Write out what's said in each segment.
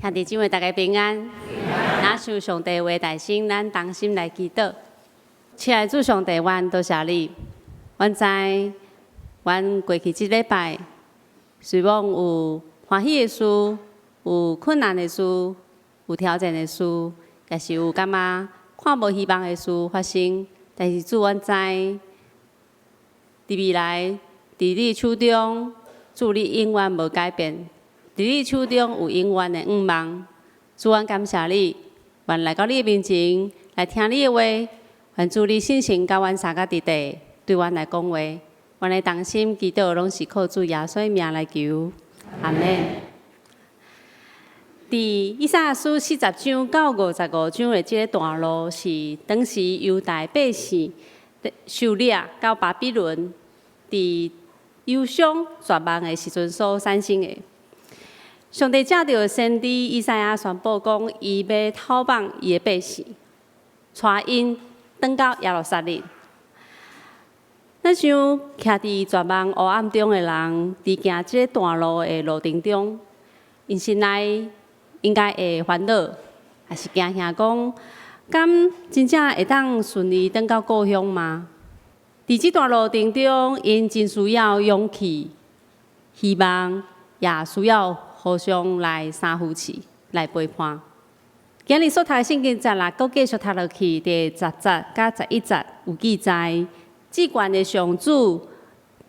兄弟姊妹，大家平安。若想上帝話大聲，咱同心來祈禱。親愛主上帝，阮多謝你。阮知，阮過去這禮拜，雖罔有歡喜的事，有困難的事，有挑戰的事，也是有感覺看無希望的事發生。但是主，阮知，佇未來，佇你手中，主你永遠無改變。佇你手中有永遠的向望。主，阮感謝你，願來到你的面前來聽你的話，願主你親身佮阮相佮佇地，對阮來講話。阮的同心祈禱，攏是靠主耶穌的名來求。阿門。佇以賽亞書40章到55章的這個段落，是當時猶大百姓受掠到巴比倫，佇憂傷絕望的時陣所產生的。上帝藉著先知以賽亞宣布講，伊欲討放伊的百姓，帶𪜶轉到耶路撒冷。咱想徛佇絕望黑暗中的人，佇行這個段路的路程中，𪜶心內應該會煩惱，抑是驚嚇講，敢真正會當順利轉到故鄉嗎？佇這段路程中，𪜶真需要勇氣、希望，也需要互相來相扶持、來陪伴。今日所讀的聖經節啦，閣繼續讀落去，第10節佮11節有記載，至懸的上主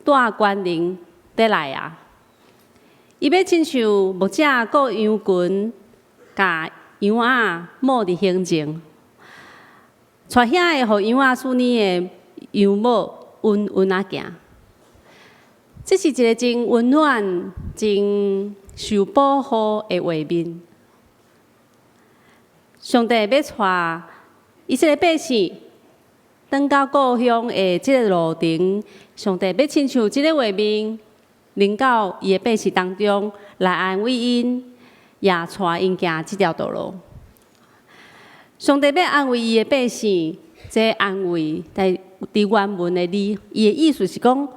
帶權能佇來啊！伊欲親像牧者顧羊群，共羊仔紡佇胸前，帶遐个予羊仔飼乳的羊母穩穩仔行。這是一個真溫暖、真受保護的畫面。上帝欲帶以色列百姓轉到故鄉的這個路程，上帝欲親像這個畫面，臨到伊的百姓當中來安慰𪜶，也帶𪜶行這條道路。上帝欲安慰伊的百姓，這安慰在佇原文的字，伊的意思是講，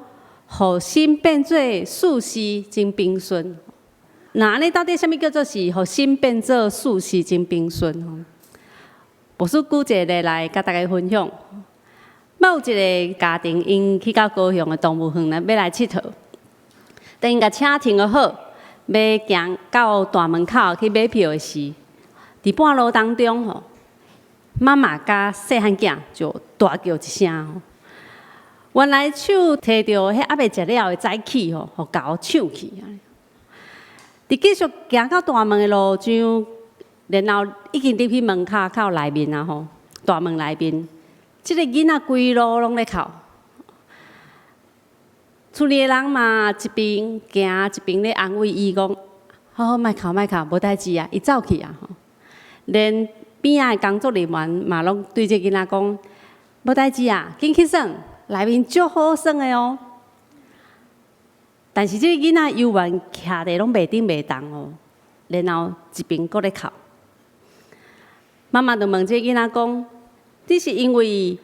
予心變做舒適真平順。那按呢到底啥物叫做是予心變做舒適真平順？吼，牧師舉一個例來佮大家分享。捌有一個家庭，𪜶去到高雄的動物園來欲來𨑨迌，等𪜶共車停好，欲行到大門口去買票的時，佇半路當中吼，媽媽佮細漢囝就大叫一聲吼。原來手提著彼猶未食了的早起吼，予猴搶去。佇繼續行到大門的路上，然後已經入去門口口內面啊吼，大門內面，這個囡仔規路攏咧哭。厝裡的人嘛一邊行一邊咧安慰伊講：好好，莫哭莫哭，無代誌啊，伊走去啊吼。連邊仔的工作人員嘛攏對這囡仔講：無代誌啊，緊去耍，內面足好耍的哦。但是這個囡仔猶原徛佇攏袂頂袂動哦，然後一邊閣咧哭。媽媽就問這個囡仔講：你是因為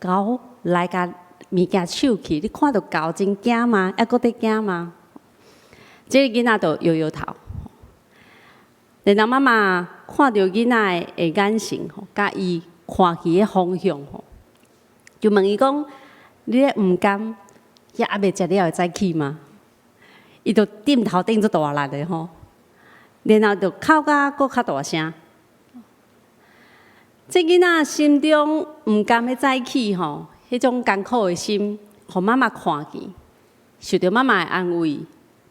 猴來共物件搶去，你看著猴真驚嗎？猶閣佇驚嗎？這個囡仔就搖搖頭。然後媽媽看著囡仔的眼神吼，佮伊看去的方向吼，就問伊講：你咧毋甘遐猶未食了的早起嗎？伊就點頭點足大力的吼，然後就哭甲閣較大聲。這囡仔心中毋甘彼早起吼，彼種艱苦的心，予媽媽看見，受著媽媽的安慰，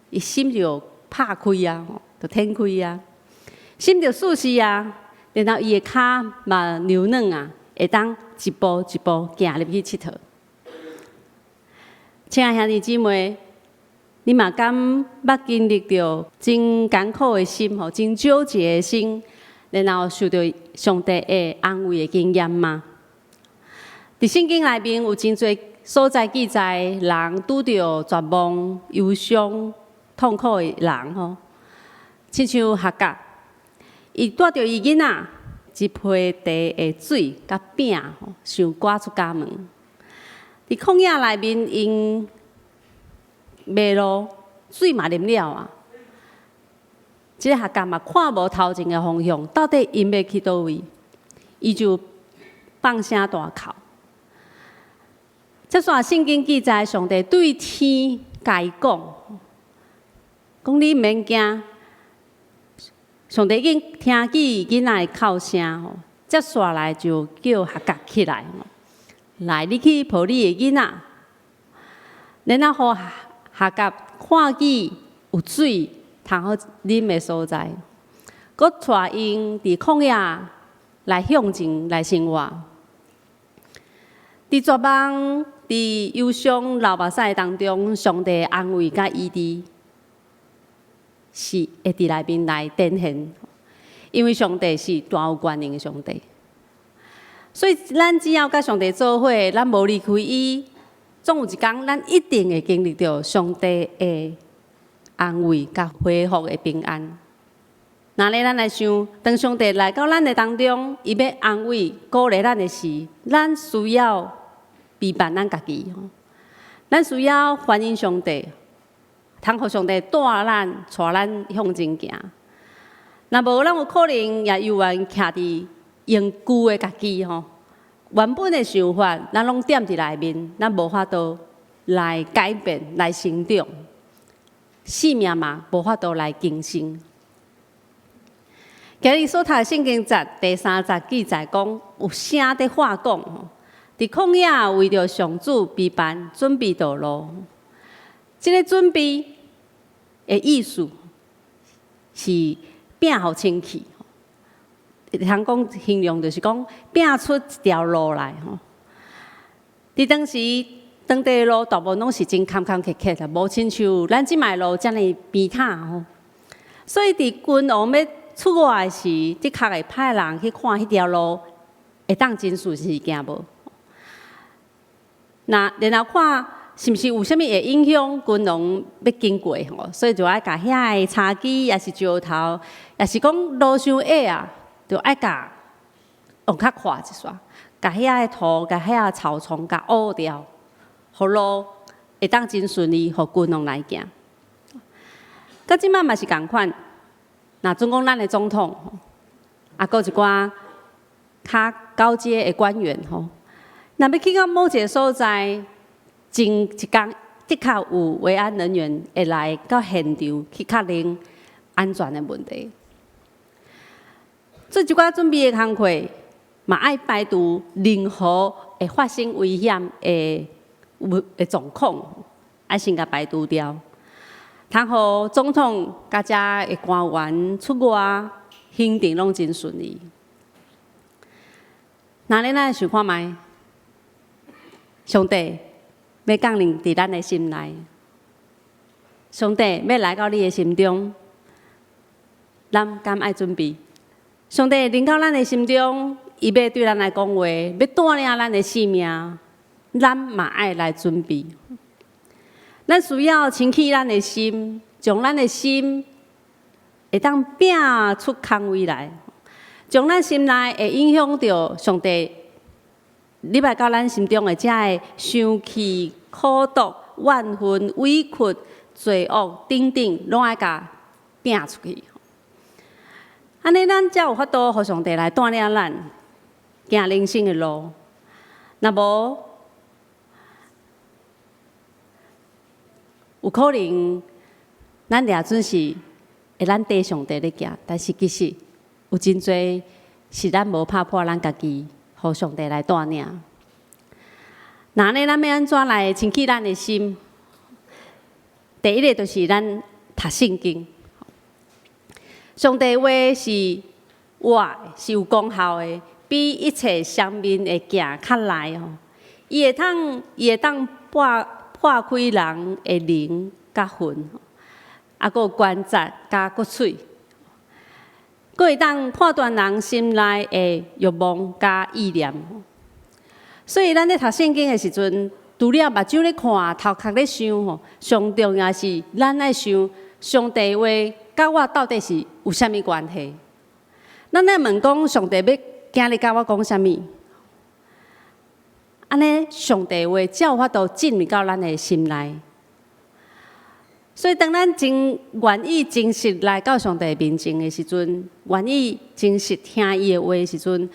伊心就拍開啊，就展開啊，心就舒適啊，然後伊的跤嘛柔軟啊，會當一步一步行入去𨑨迌。親愛兄弟姊妹，你嘛敢捌經歷著真艱苦的心吼，真糾結的心，然後受著上帝的安慰的經驗嗎？佇聖經內面有真濟所在記載，人拄著絕望、憂傷、痛苦的人吼，親像夏甲，伊帶著伊囡仔一批茶的水佮餅吼，想趕出家門。佇曠野內面，𪜶迷路，水嘛啉了啊。這个夏甲嘛看無頭前的方向，到底𪜶欲去佗位？伊就放聲大哭。這煞聖經記載，上帝對天共伊講，講你毋免驚，上帝已經聽見囡仔的哭聲吼，接紲來就叫夏甲起來，來，你去抱你的囡仔，然後予夏甲看見有水通好啉的所在，閣帶𪜶佇曠野來向前來生活。佇絕望、佇憂傷、流目屎當中，上帝安慰佮醫治是會佇內面來展現，因為上帝是大有權能的上帝。所以，咱只要佮上帝做伙，咱無離開伊，總有一工，咱一定會經歷著上帝的安慰佮恢復的平安。若咧咱來想，當上帝來到咱的當中，伊欲安慰、鼓勵咱的時，咱需要備辦咱家己，咱需要歡迎上帝，通予上帝帶咱、帶咱向前行。若無，咱有可能也猶原徛佇用舊的家己吼，原本的想法，咱攏踮佇內面，咱無法度來改變、來成長，生命嘛無法度來更新。今日所讀的聖經節第三節記載講，有聲佇喊講，佇曠野為著上主備辦準備道路。這个準備的意思是摒予清氣。通講形容就是講摒出一條路來吼。佇當時當地的路大部分攏是真坎坎坷坷的，無親像咱這擺路遮爾平坦吼。所以佇君王欲出外時，的確會派人去看彼條路會當真順利行無？那然後看是毋是有啥物會影響君王欲經過吼，所以就愛共遐个柴枝，抑是石頭，抑是講路傷矮啊，就愛共用較快一煞，共遐个土、共遐个草叢共挖掉，予路會當真順利，予君王來行。佮這擺嘛是仝款，若準講咱的總統，啊，閣一寡較高階的官員吼，若欲去到某一个所在，前一工的確有維安人員會來到現場去確認安全的問題。做這寡準備的工課，嘛愛排除任何會發生危險的有的狀況，愛先共排除掉。通予總統佮遮的官員出外行程攏真順利。若咱來想看覓，上帝欲降臨佇咱的心內，上帝欲來到你的心中，咱敢愛準備？上帝臨到咱的心中，伊欲對咱來講話，欲帶領咱的生命，咱嘛愛來準備。咱需要清氣咱的心，將咱的心會當摒出空位來，將咱心內會影響著上帝入來到咱心中的這个生氣、苦毒、怨恨、委屈、罪惡等等，攏愛共摒出去。按呢，咱才有法度予上帝來帶領咱行人生的路。若無，有可能咱掠準是會咱綴上帝咧行，但是其實有真濟是咱無拍破咱家己，予上帝來帶領。那按呢，咱欲按怎來清氣咱的心？第一个就是咱讀聖經。上帝話是活的，是有功效的，比一切雙面的劍較利吼。伊會當破開人的靈佮魂，啊，閣有關節佮骨髓，閣會當判斷人心內的欲望佮意念。所以，咱咧讀聖經的時陣，除了目睭咧看、頭殼咧想吼，上重要是咱愛想上帝話佮我到底是有啥物關係？咱愛問講上帝欲今日佮我講啥物？按呢，上帝話才有法度進入到咱的心內。所以當咱真願意真實來到上帝面前的時陣，願意真實聽伊的話的時陣，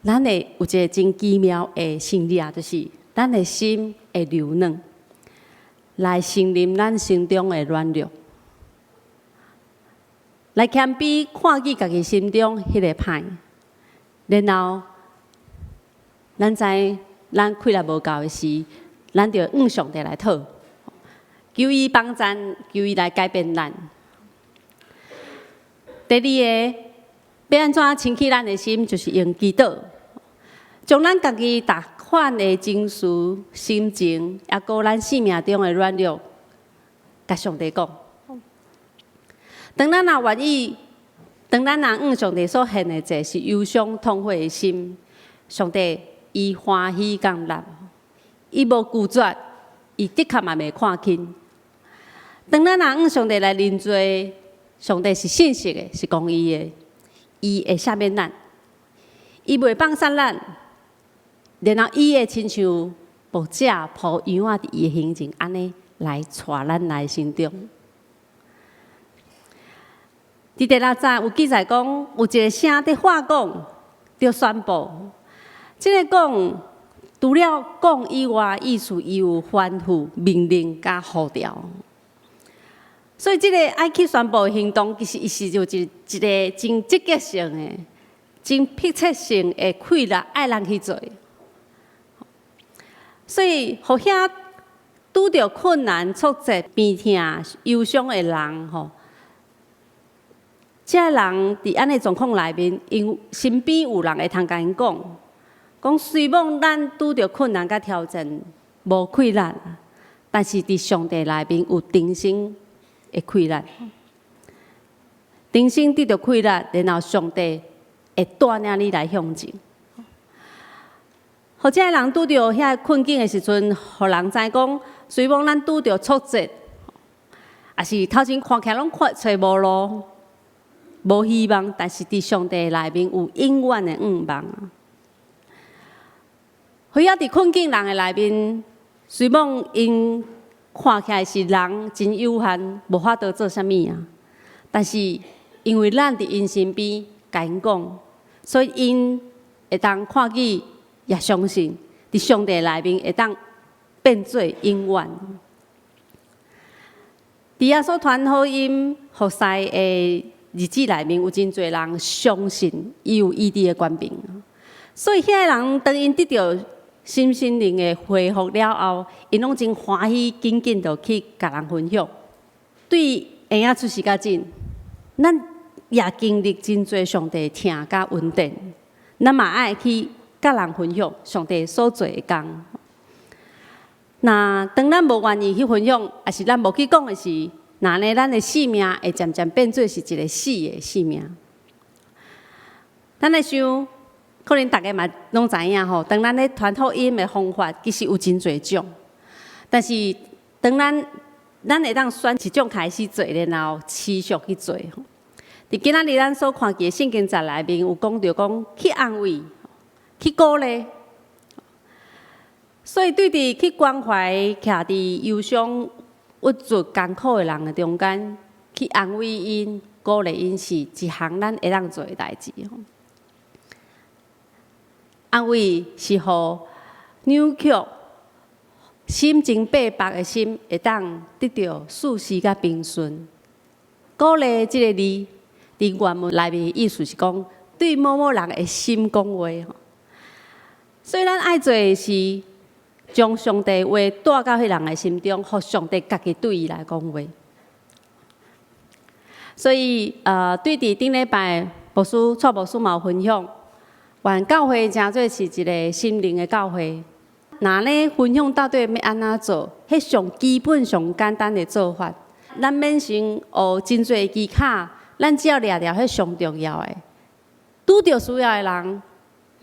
咱會有一个真奇妙的生理啊，就是咱的心會柔軟，來承認咱心中的軟弱，來謙卑看見家己心中彼个歹，然後咱知咱氣力無夠的時，咱就向上帝來討，求伊幫贊，求伊來改變咱。第二个，欲按怎清氣咱的心，就是用祈禱，將咱家己逐款的情緒、心情，抑閣咱生命中的軟弱，共上帝講。當咱若願意，當咱若向上帝所獻的祭是憂傷痛悔的心，上帝伊歡喜甘納，伊無拒絕，伊的確嘛袂看輕。當咱若向上帝來認罪，上帝是信實的，是公義的，伊會赦免咱，伊袂放殺咱，然後伊會親像牧者抱羊仔佇伊的胸前，按呢來帶咱來成長。佇第六節有記載講，有一个聲佇喊講，著宣布。這个講除了講以外，意思伊有吩咐、命令佮呼召。所以，這个愛去宣布的行動，其實伊是有一个真積極性的、真迫切性的氣力，愛咱去做。所以，予遐拄著困難、挫折、病痛、憂傷的人，吼，這个人佇按呢狀況內面，𪜶身邊有人會通共𪜶講，講雖罔咱拄著困難佮挑戰，無氣力，但是佇上帝內面有重生的氣力，重生得著氣力，然後上帝會帶領你來向前。予這个人拄著遐困境的時陣，予人知講，雖罔咱拄著挫折，抑是頭前看起來攏看揣無路、無希望，但是佇上帝內面有永遠的向望。予遐佇困境人的內面，雖罔𪜶看起來是人真有限，無法度做啥物啊，但是因為咱佇𪜶身邊共𪜶講，所以𪜶會當看見，也相信佇上帝內面會當變做永遠。佇耶穌傳福音服侍的日子內面，有真濟人相信伊有醫治的權柄，所以遐个人當𪜶得著身心靈的恢復了後，𪜶攏真歡喜，緊緊就去共人分享。對嬰仔出世到今，咱也經歷真濟上帝疼佮恩典，咱嘛愛去佮人分享上帝所做的工。若當咱無願意去分享，抑是咱無去講的時，那呢，咱的生命會漸漸變做是一个死的生命。咱來想，可能逐家嘛攏知影吼，當咱咧傳福音的方法，其實有真濟種。但是當咱會當選一種開始做，然後持續去做。佇今仔日咱所看見的聖經節內面有講著講去安慰、去鼓勵。所以對佇去關懷徛佇憂傷、鬱卒、艱苦的人的中間，去安慰𪜶、鼓勵𪜶，是一項咱會當做的代誌。安慰是予扭曲、心情八百的心會當得著舒適佮平順。鼓勵這个字，佇原文內面意思是講，對某某人的心講話。所以咱愛做的是，將上帝話帶到彼人的心中，予上帝家己對伊來講話。所以，對佇頂禮拜牧師蔡牧師嘛有分享，願教會成做是一个心靈的教會。若咧分享到底欲按怎做，彼上基本、上簡單的做法，咱免先學真濟技巧，咱只要掠著彼上重要的。拄著需要的人，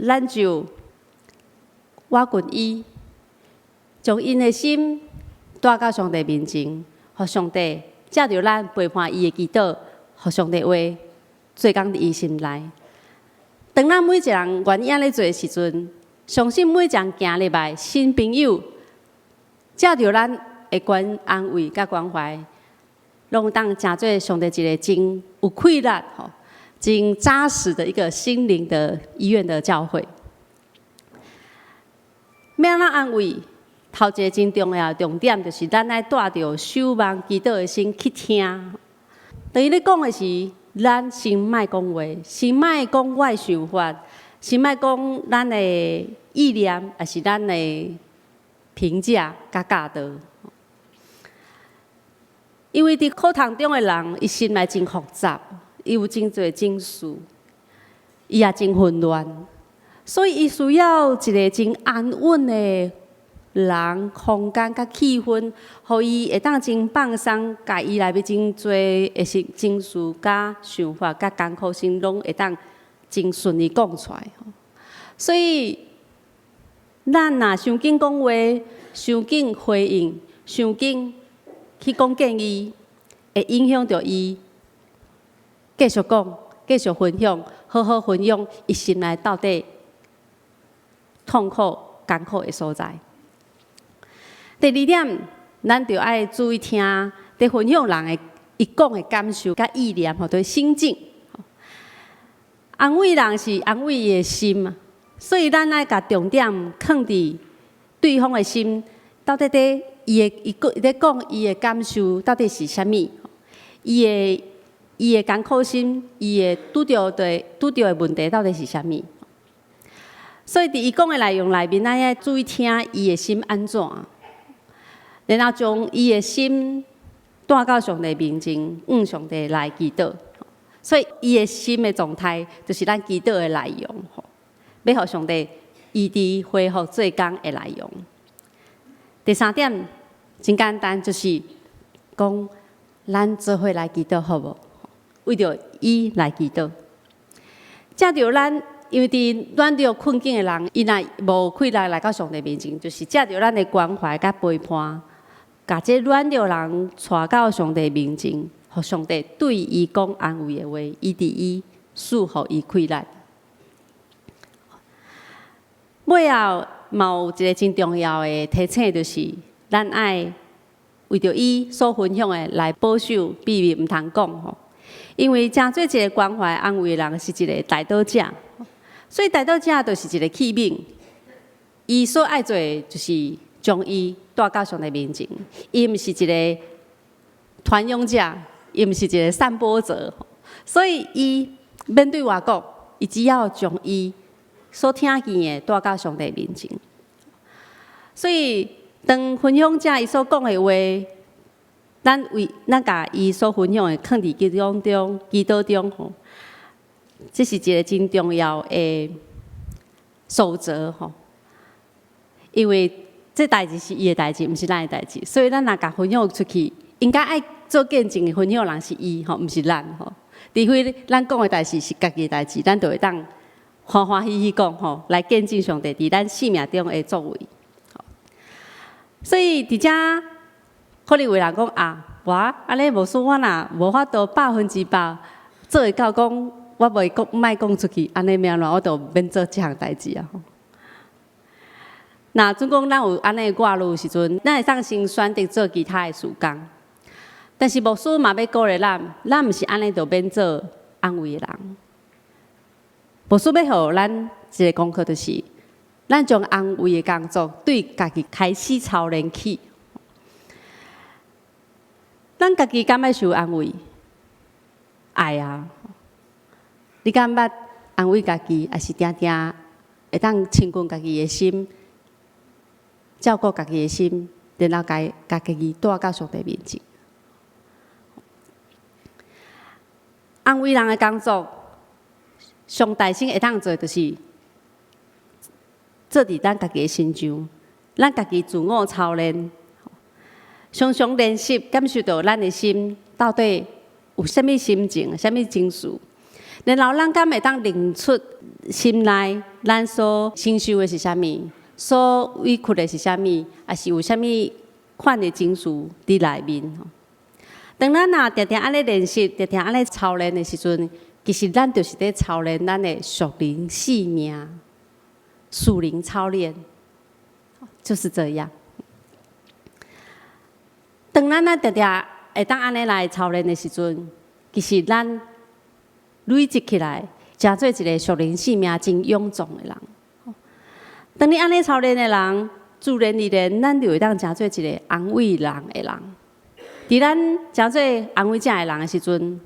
咱就倚近伊，將𪜶的心帶到上帝面前，予上帝藉著咱陪伴伊的祈禱，予上帝話做工佇伊心內。當咱每一个人願意按呢做的時陣，相信每一个人行入來新朋友，藉著咱的關安慰佮關懷，攏當成做上帝一个真有氣力吼、真紮實的一個心靈的醫院的教會。欲按怎安慰？頭一個真重要的重點就是咱愛帶著守望祈禱的心去聽。當伊咧講的時，咱先莫講話，先莫講我的想法，先莫講咱的意念，抑是咱的評價佮教導。因為佇苦痛中的人，伊心內真複雜，伊有真濟情緒，伊也真混亂，所以伊需要一个真安穩的人、空間佮氣氛，予伊會當真放鬆，共伊內面真濟的是情緒、佮想法、佮艱苦心，攏會當真順利講出來。所以，咱若傷緊講話，傷緊回應，傷緊去講建議，會影響著伊繼續講、繼續分享、好好分享伊心內到底痛苦、艱苦的所在。第二點，咱著愛注意聽，佇分享人的伊講的感受佮意念，吼，就是心境。安慰人是安慰伊的心，所以咱愛共重點囥佇對方的心，到底佇伊的伊講伊咧講伊的感受到底是啥物？伊的艱苦心，伊會拄著的問題到底是啥物？所以佇伊講的內容內面，咱愛注意聽伊的心按怎，然後將伊的心帶到上帝面前，向上帝來祈禱。所以伊的心的狀態，就是咱祈禱的內容，吼，欲予上帝醫治恢復做工的內容。第三點真簡單，就是講咱做伙來祈禱好無？為著伊來祈禱。藉著咱，因為佇軟弱困境的人，伊若無氣力來到上帝面前，就是藉著咱的關懷佮陪伴，共這軟弱人帶到上帝面前，予上帝對伊講安慰的話，醫治伊，賜予伊氣力。尾後嘛有一个真重要的提醒，就是咱愛為著伊所分享的來保守秘密，毋通講吼。因為成做一个關懷安慰的人是一个代禱者，所以代禱者就是一个器皿，伊所愛做的就是將伊帶到上帝面前。伊毋是一个傳揚者，伊毋是一个散播者，所以伊免對外講，伊只要將伊所聽見的帶到上帝面前。所以當分享者伊所講的話，咱為咱共伊所分享的囥佇祈禱中，祈禱中吼，這是一个真重要的守則吼。因為這代誌是伊的代誌，毋是咱的代誌，所以咱若共分享出去，應該愛做見證的分享人是伊吼，毋是咱吼。除非咱講的代誌是家己的代誌，咱就會當歡歡喜喜講吼，來見證上帝佇咱生命中的作為。所以佇遮可能有人講啊，我按呢牧師我若無法度100%做會到講，我袂講莫講出去，按呢欲按怎，我就免做這項代誌啊。若準講咱有按呢掛慮時陣，咱會當先選擇做其他的事工。但是牧師嘛欲鼓勵咱，咱毋是按呢就免做安慰的人。牧師欲予咱一个功課，就是咱將安慰的工作對家己開始操練起。咱家己敢愛受安慰？愛啊！你敢捌安慰家己，抑是定定會當親近家己的心，照顧家己的心，然後共家己帶到上帝面前。安慰人的工作，上大先會當做，就是做佇咱家己的身上，咱家己自我操練，常常練習，感受著咱的心到底有啥物心情、啥物情緒，然後咱敢會當認出心內咱所承受的是啥物，所委屈的是啥物，抑是有啥物款的情緒佇內面。當咱若定定按呢練習，定定按呢操練的時陣，其實咱就是佇操練咱的屬靈性命，屬靈操練，就是這樣。當咱若定定會當按呢來操練的時陣，其實咱累積起來，成做一个屬靈性命真勇壯的人。當你按呢操練的人，自然而然，咱就會當成做一个安慰人的人。佇咱成做安慰者的人的時陣，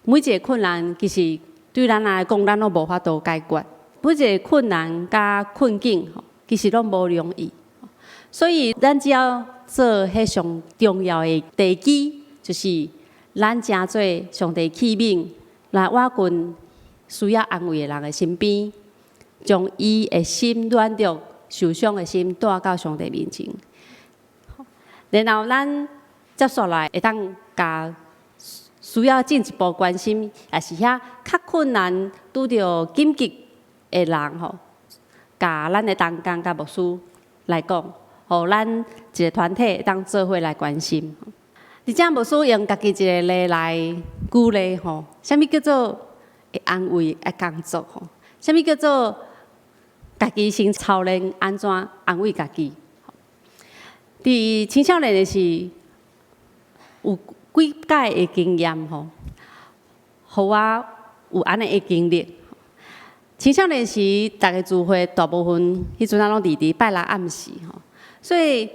每一个困難其實對咱來講，咱攏無法度解決。每一个困難佮困境，其實攏無容易。所以，咱只要做彼上重要的地基，就是咱成做上帝器皿，來倚近需要安慰的人的身邊，將伊的心軟弱、受傷的心帶到上帝面前。然後，咱接紲來會當共需要進一步關心，也是遐較困難、拄著緊急的人吼，共咱的同工佮牧師來講，予咱一个團體會當做伙來關心。而且牧師用家己一个例來舉例吼，啥物叫做會安慰的工作吼？啥物叫做家己先操練按怎安慰家己？佇青少年的時，有幾擺的經驗吼，予我有按呢的經歷。青少年時，逐个聚會大部分彼陣仔攏佇拜六暗時吼，所以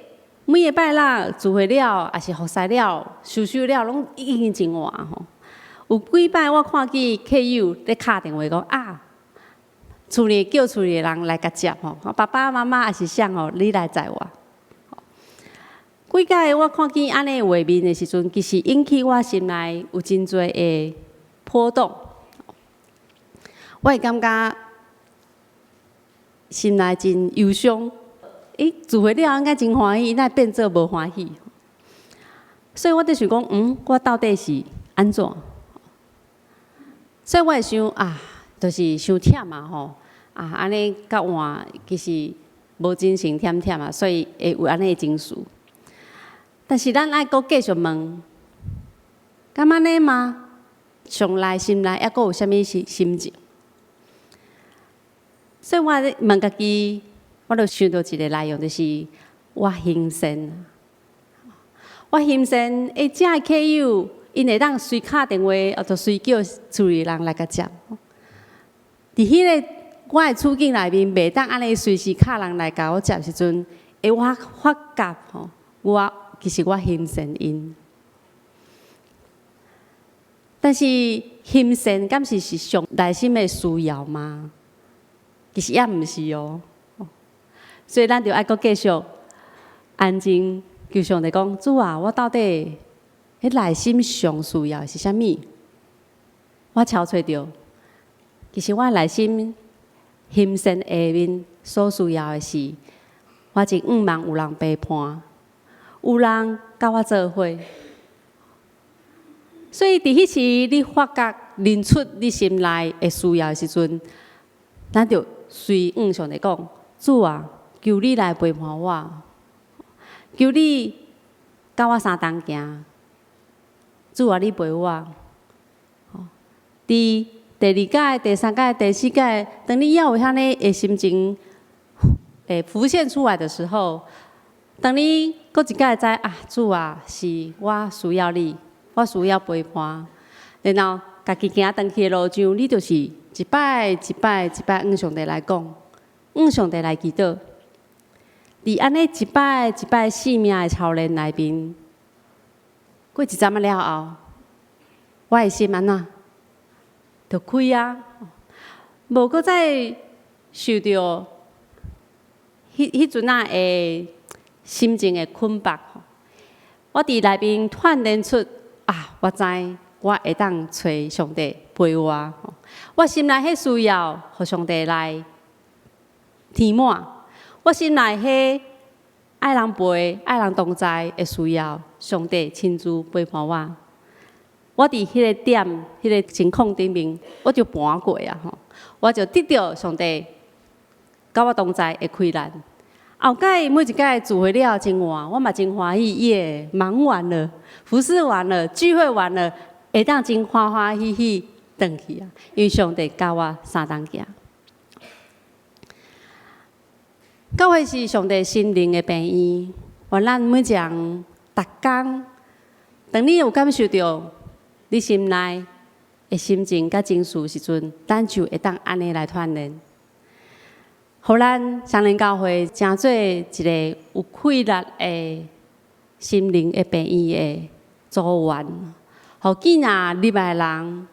每个拜六聚會了，抑是服侍了、收收了，攏已經真晏吼。有幾擺我看見客友咧敲電話講啊，厝裡叫厝裡的人來共接吼，爸爸媽媽抑是啥吼，你來載我。幾擺我看見按呢畫面的時陣，其實引起我心內有真濟的波動。我會感覺心內真憂傷。欸，聚會了應該真歡喜，哪會變做無歡喜？所以我就想講，我到底是按怎？所以我會想啊，就是傷忝啊吼，啊，按呢較晏，其實無精神忝忝啊，所以會有按呢的情緒。但是咱愛閣繼續問，敢按呢嗎？上內心內猶閣有啥物是心情？所以我咧問家己，我就想到一个內容，就是我欣羨。我欣羨，欸，遮的客友，𪜶會當隨敲電話，或者隨叫厝裡人來共接。佇彼个我的處境內面，袂當按呢隨時敲人來共我接時陣，欸，我發覺吼，我其實我欣羨𪜶。但是欣羨敢是是上內心的需要嗎？其實也毋是哦。所以咱就愛閣繼續安靜求上帝講：主啊，我到底彼內心上需要的是啥物？我敲揣著，其實我內心欣羨下面所需要的是，我真向望有人陪伴，有人佮我做伙。所以佇彼時，你發覺認出你心內的需要的時陣，咱就隨向上帝講：主啊，求你來陪伴我，求你佮我相同行。主啊，你陪我。佇第二擺、第三擺、第四擺，當你猶有遐呢的心情會浮現出來的時候，當你閣一擺知啊，主啊，是我需要你，我需要陪伴，然後家己行轉去的路上，你就是一擺一擺一擺向上帝來講，向上帝來祈禱。佇按呢一擺一擺性命的操練內面，過一陣仔了後，我的心按怎？就開啊，無閣再受著彼陣仔的心情的捆綁。我佇內面鍛鍊出啊，我知我會當揣上帝陪我。我心內彼需要，予上帝來填滿。我心內彼愛人陪、愛人同在的需要，上帝親自陪伴我。我佇彼个點、彼个情況頂面，我就盤過啊！吼，我就得著上帝佮我同在的氣力。後蓋每一擺聚會了真晏，我嘛真歡喜耶！忙完了，服侍完了，聚會完了，會當真歡歡喜喜轉去啊！因為上帝佮我相同行。教會是上帝心靈的病院，願咱每一個人，逐工當你有感受著你心內的心情佮情緒時陣，咱就會當按呢來鍛鍊。予咱雙連教會成做一個有氣力的心靈的病院的組員，予見若入來的人、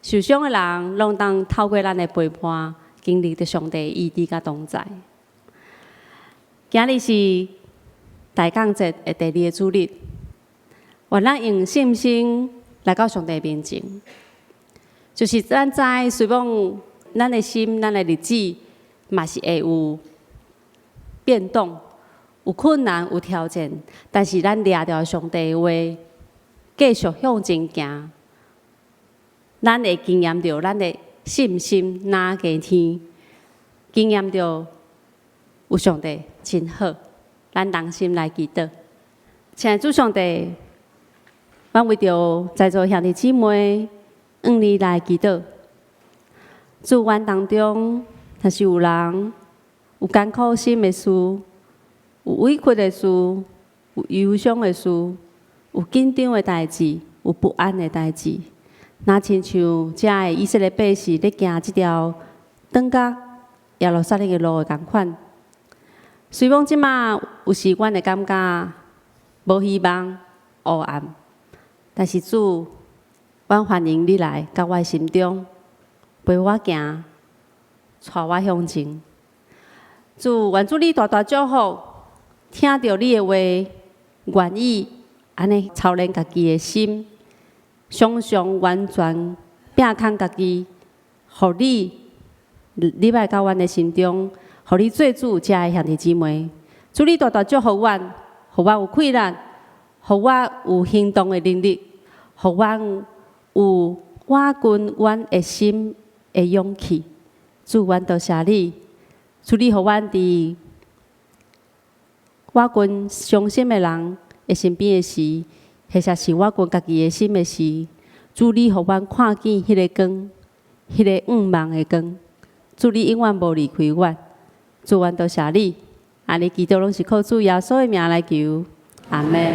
受傷的人，攏當透過咱的陪伴，經歷著上帝醫治佮同在。今日是大降節的第二个主日，願咱用信心來到上帝面前，就是咱知，雖罔咱的心、咱的日子嘛是會有變動、有困難、有挑戰，但是咱掠著上帝的話，繼續向前行，咱會經驗著咱的信心若加添，經驗著有上帝真好，咱同心來祈禱。親愛的主上帝，阮為著在座兄弟姊妹，向你來祈禱。主，阮當中，若是有人有艱苦心的事，有委屈的事，有憂傷的事，有緊張的代誌，有不安的代誌，若親像遮的以色列百姓咧行這條轉到耶路撒冷的路的仝款。雖罔這馬有時阮會感覺無希望、烏暗，但是主，阮歡迎你來到我的心中，陪我行，帶我向前。主，願主你大大祝福，聽著你的話，願意按呢操練家己的心，常常完全摒空家己，予你入來到阮的心中，予你做主，遮的兄弟姊妹。主你大大祝福阮，予阮有氣力，予我有行動的能力，予阮有倚近阮的心的勇氣。主，阮多謝你，主你予阮佇倚近傷心的人的身邊的時，或者是倚近家己的心的時，主你予阮看見彼个光，彼个向望的光。主你永遠無離開阮，主阮多謝你，按呢祈禱攏是靠主耶穌的名來求，阿門。